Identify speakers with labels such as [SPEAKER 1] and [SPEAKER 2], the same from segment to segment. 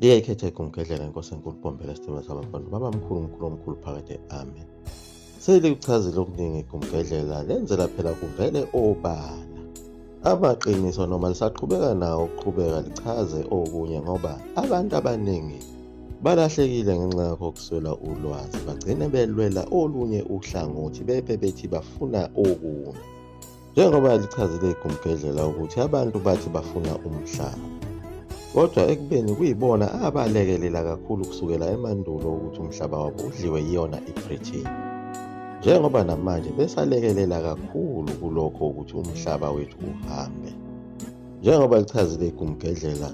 [SPEAKER 1] Liyayikhetha igumgedlela inkosi enkulu Bhombela isithemba sabafana baba mkhulu mkhulu omkhulu phakade amen. Selikuchazile okuningi igumgedlela lenzela phela kuvele obala amaqiniso noma lisaqhubeka nawo ukuqhubeka lichaze okunye ngoba abantu abaningi balahlekile ngenxa yakho ukuswela ulwazi bagcine belwela olunye uhlangothi bebe bethi bafuna okunye. Njengoba lichazile igumgedlela ukuthi abantu bathi bafuna umhlaba. Kodwa ekubeni kuyibona abalekelela kakhulu kusukela emandulo ukuthi umhlaba wabo udliwe yiyona iBritain. Njengoba namanje besalekelela kakhulu kulokho ukuthi umhlaba wethu uhambe. Njengoba lichazile igumgedlela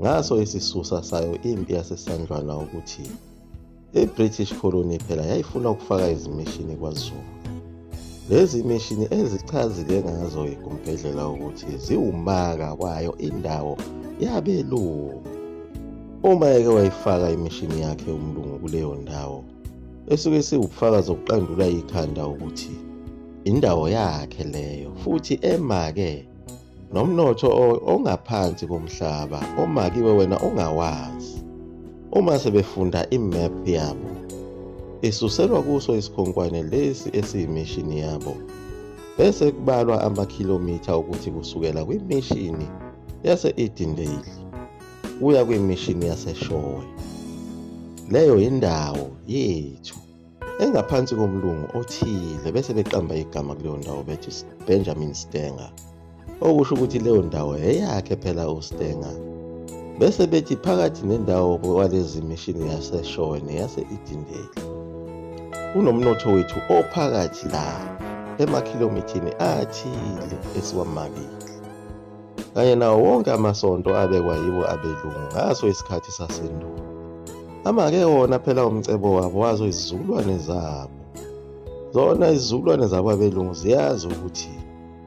[SPEAKER 1] ngaso isisusa sayo impi yaseSandlwana ukuthi I-British Colony phela yayifuna ukufaka izimishini kwaZulu. Lezi mishini ezichazile ngazo igumbhedlela ukuthi ziwumaka wayo indawo yabelungu. Uma eke wayifaka imishini yakhe umlungu kuleyo ndawo, esuke siwubufakazi obuqandula ikhanda ukuthi indawo yakhe leyo futhi emake nomnotho ongaphansi komhlaba omakiwe wena ongawazi. Uma sebefunda imap yabo isuselwa kuso isikhonkwane lesi esiyimishini yabo bese kubalwa amakhilomitha ukuthi kusukela kwimishini yase-Edendale kuya kwimishini yaseShowe. Leyo yindawo yethu. Engaphansi komlungu othile bese beqamba igama kuleyo ndawo bethi Benjamin Stenger, okusho ukuthi leyo ndawo eyakhe phela uStenger. Bese bethi phakathi nendawo kwalezi mishini yaseShowe neyase-Edendale kunomnotho wethu ophakathi la emakhilomithini athile esiwamakile kanye nawo wonke amasonto abekwa yibo abelungu ngaso isikhathi sasendulo. Amake wona phela umcebo wabo wazo izizukulwane zabo. Zona izizukulwane zabo abelungu ziyazi ukuthi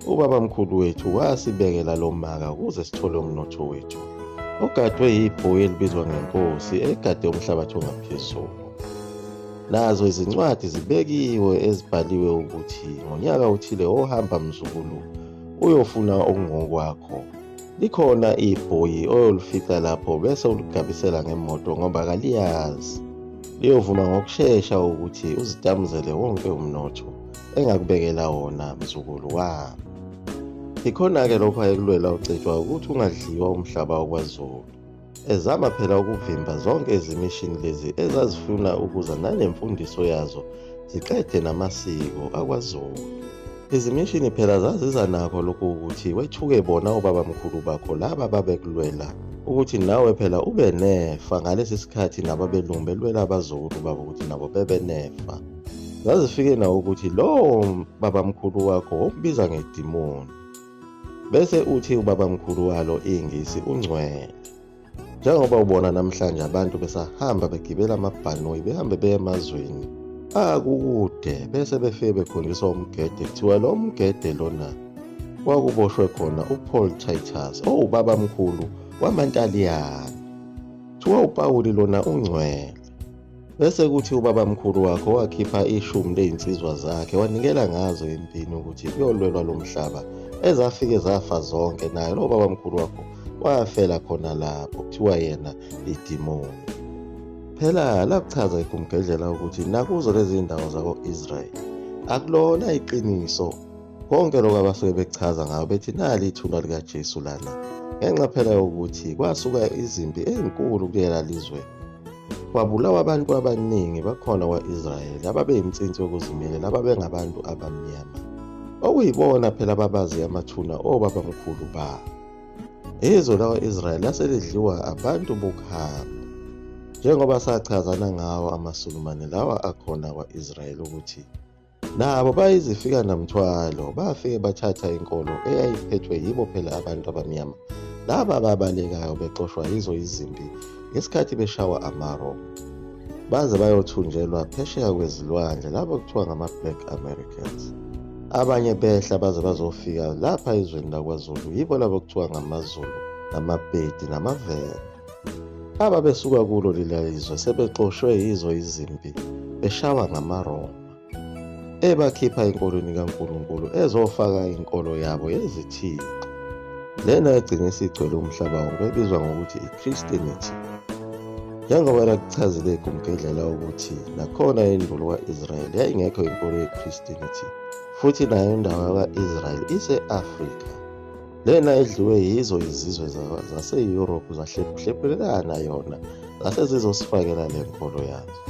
[SPEAKER 1] ubabamkhulu wethu wasibekela lo maka ukuze sithole umnotho wethu ogadwe yibhoyi elibizwa ngenkosi egade umhlabathi ongaphezulu. Nazo izincwadi zibekiwe ezibhaliwe ukuthi ngonyaka othile ohamba mzukulu uyofuna okungokwakho. Likhona ibhoyi oyolifica lapho bese uligabisela ngemoto ngoba kaliyazi. Liyovuma ngokushesha ukuthi uzitamuzele wonke umnotho engakubekela wona mzukulu wami. Ikhona-ke lokho ayekulwela uCetshwa ukuthi ungadliwa umhlaba wakwaZulu. Ezama phela ukuvimba zonke izimishini lezi ezazifuna ukuza nanemfundiso yazo ziqede namasiko akwaZulu. Izimishini phela zaziza nakho lokhu ukuthi wethuke bona obabamkhulu bakho laba babekulwela ukuthi nawe phela ube nefa ngalesi sikhathi nababelungu belwela abazukulu babo ukuthi nabo bebe nefa. Zazifike nawo ukuthi lowo babamkhulu wakho wombiza ngedimoni. Bese uthi ubabamkhulu walo iNgisi ungcwele. Njengoba ubona namhlanje abantu besahamba begibela amabhanoyi behambe beye emazweni akukude bese befike bekhonjiswa umgede kuthiwa lo mgede lona kwakuboshwe khona uPaul Titus owubabamkhulu wamaNtaliyane. Kuthiwa uPawuli lona ungcwele. Bese kuthi ubabamkhulu wakho wakhipha ishumi lezinsizwa zakhe wanikela ngazo empini ukuthi kuyolwelwa lo mhlaba ezafike zafa zonke naye lo babamkhulu wakho wafela khona lapho kuthiwa yena idimoni. Phela lakuchaza igumgedlela ukuthi nakuzo lezi ndawo zako-Israyeli akulona iqiniso Konke lokhu abasuke bekuchaza ngayo bethi nali ithuna likaJesu lana ngenxa phela yokuthi kwasuka izimpi ezinkulu kulela lizwe kwabulawa abantu abaningi bakhona kwa-Israyeli ababeyimtsinsi yokuzimilela ababengabantu abamnyama okuyibona phela ababazi amathuna obabamkhulu babo. Izwe lakwa-Israyeli laselidliwa abantu bokuhamba njengoba sachazana ngawo amaSulumane lawa akhona kwa-Israyeli ukuthi Nabo bayizifika namthwalo, bafike bathatha inkolo eyayiphethwe yibo phela abantu abamnyama laba ababalekayo bexoshwa yizo izimpi ngesikhathi beshawa amaRoma. Baze bayothunjelwa phesheya kwezilwandle labo kuthiwa ngama-Black Americans. Abanye behla baze bazofika lapha ezweni lakwaZulu, yibo labo kuthiwa ngamaZulu, namaPedi namaVenda. Ababesuka kulo leliya lizwe sebexoshwe yizo izimpi beshawa ngamaRoma. Ebakhipha enkolweni kaNkulunkulu ezofaka inkolo yabo yezithixo. Lena egcine isigcwele umhlaba wonke ebizwa ngokuthi i-Christianity. Njengoba lakuchazile igumgedlela ukuthi nakhona endulo kwa-Israyeli yayingekho inkolo ye-Christianity futhi nayo indawo yakwa-Israyeli ise-Afrika. Lena edliwe yizo izizwe zase-Europe zahlephulelana yona zase zizosifakela le nkolo yazo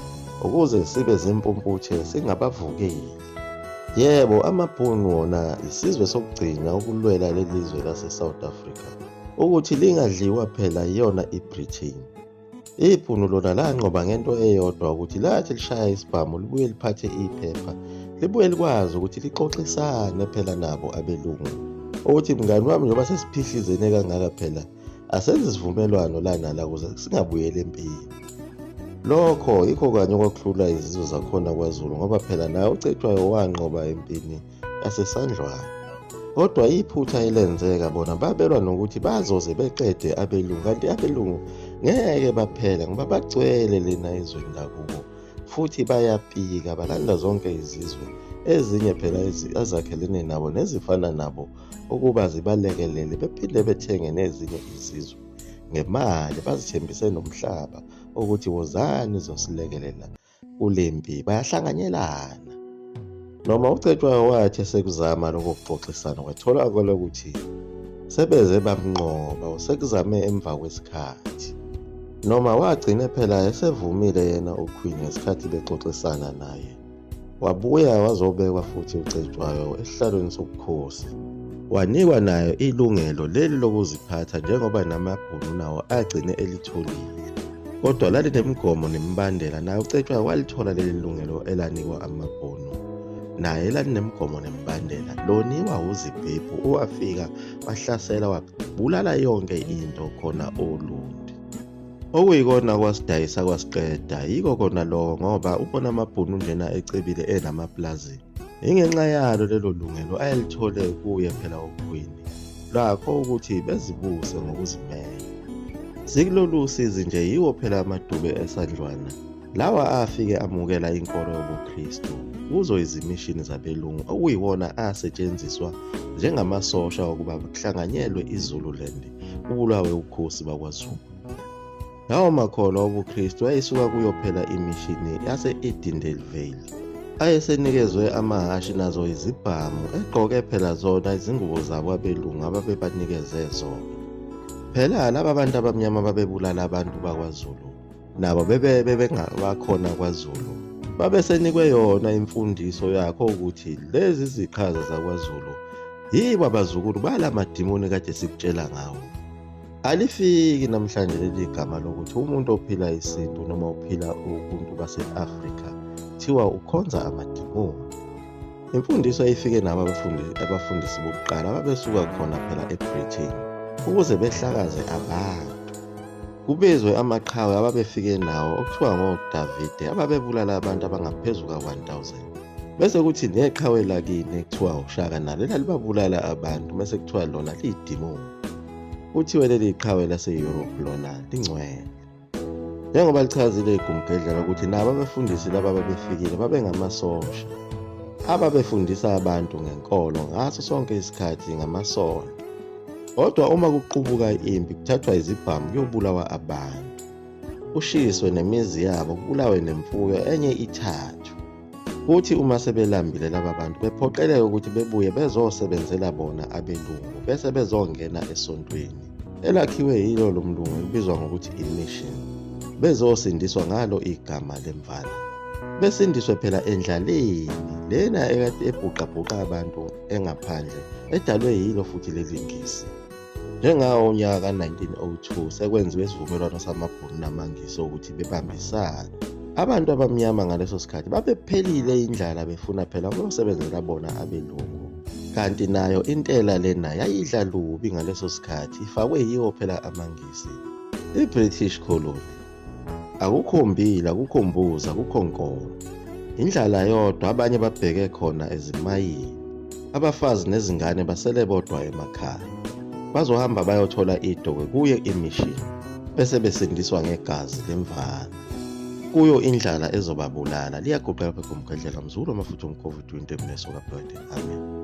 [SPEAKER 1] ukuze sibe zimpumputhe singabavukeli. Yebo, amaBhunu wona isizwe sokugcina ukulwela leli zwe lase-South Africa ukuthi lingadliwa phela iyona i-Britain. Ibhunu lona lanqoba ngento eyodwa ukuthi lathi lishaya isibhamu libuye liphathe iphepha libuye likwazi ukuthi lixoxisane phela nabo abelungu ukuthi mngani wami njengoba sesiphihlizene kangaka phela asenze isivumelwano la nala ukuze singabuyeli empini. Lokho yikho kanye okwakuhlula izizwe zakhona kwaZulu ngoba phela naye uCetshwayo wanqoba empini yaseSandlwana. Kodwa iphutha elenzeka bona babelwa nokuthi bazoze beqede abelungu kanti abelungu ngeke baphela ngoba bagcwele lena ezweni lakubo futhi bayapika balanda zonke izizwe ezinye phela ezakhelene nabo nezifana nabo ukuba zibalekelele bephinde bethenge nezinye izizwe ngemali bazithembise nomhlaba ukuthi wozani zosilekelela kule mpi bayahlanganyelana. Noma uCetshwayo wathi esekuzama lokho kuxoxisana kwatholakala ukuthi sebeze bamnqoba usekuzame emva kwesikhathi. Noma wagcine phela esevumile yena uQueen ngesikhathi bexoxisana naye. Wabuya wazobekwa futhi uCetshwayo esihlalweni sobukhosi. Wanikwa nayo ilungelo leli lokuziphatha njengoba namabhunu nawo agcine elitholile. Kodwa lalinemigomo nemibandela naye uCetshwayo walithola leli lungelo elanikwa amabhunu. Naye elalinemigomo nemibandela loniwa uZibhebhu owafika wahlasela wabulala yonke into khona oLundi. Okuyikona okwasidayisa kwasiqeda yiko kona lokho ngoba ubona amabhunu njena ecebile enamapulazi. Ingenxa yalo lelo lungelo ayelithole kuye phela uQueen lakho ukuthi bezibuse ngokuzimela. Zikulolu sizi nje yiwo phela amadube esandlwana lawa afike amukela inkolo yobuKristu kuzo izimishini zabelungu okuyiwona asetshenziswa njengamasosha ukuba kuhlanganyelwe iZululand kubulawe ubukhosi bakwaZulu. Lawo makholwa obuKristu ayesuka kuyo phela imishini yase-Edendale Vale. Ayesenikezwe amahhashi nazo izibhamu, egqoke phela zona izingubo zabo abelungu ababebanikeze zona. Phela laba bantu abamnyama babebulala abantu bakwaZulu, nabo bebe bebengabakhona kwaZulu. Babesenikwe yona imfundiso yakho ukuthi lezi ziqhaza zakwaZulu yibo abazukulu bala madimoni kade sikutshela ngawo. Alifiki namhlanje leli gama lokuthi umuntu ophila isintu noma ophila ubuntu base-Afrika kuthiwa ukhonza amadimoni. Imfundiso ayifike nabo abafundisi bokuqala ababesuka khona phela eBritain ukuze behlakaze abantu. Kubizwe amaqhawe ababefike nawo okuthiwa ngoDavide ababebulala abantu abangaphezu ka-1000. Bese kuthi neqhawe lakini ekuthiwa uShaka nalo elalibabulala abantu mese kuthiwa lona liyidimoni. Kuthiwe leli qhawe lase-Europe lona lingcwele. Njengoba lichazile igumgedlela ukuthi nabo abefundisi laba ababefikile babengamasosha ababefundisa abantu ngenkolo ngaso sonke isikhathi ngamasonto. Kodwa uma kuqubuka impi kuthathwa izibhamu kuyobulawa abantu. Kushiswe nemizi yabo kubulawe nemfuyo enye ithathwe. Kuthi uma sebelambile laba bantu bephoqeleke ukuthi bebuye bezosebenzela bona abelungu bese bezongena esontweni elakhiwe yilo lo mlungu elibizwa ngokuthi i-mission bezosindiswa ngalo igama lemvana besindiswe phela endlaleni lena ekade ebhuqabhuqa abantu engaphandle edalwe yilo futhi leli ngisi. Njengawo unyaka ka-1902 sekwenziwe isivumelwano samaBhunu namaNgisi ukuthi bebambisane. Abantu abamnyama ngaleso sikhathi babephelile indlala befuna phela ukuyosebenzela bona abelungu. Kanti nayo intela lena yayidla lubi ngaleso sikhathi ifakwe yiwo phela amaNgisi. I-British Colony. Akukho mbila, akukho mbuzi, akukho nkomo. Indlala yodwa abanye babheke khona ezimayini. Abafazi nezingane basele bodwa emakhaya. Bazohamba bayothola idokwe kuye imishini bese besindiswa ngegazi lemvana. Kuyo indlala ezobabulala. Liyaguqa lapha egumgedlela mzukulu wamafutha umkhovu 20 mneso kaphakade. Amen.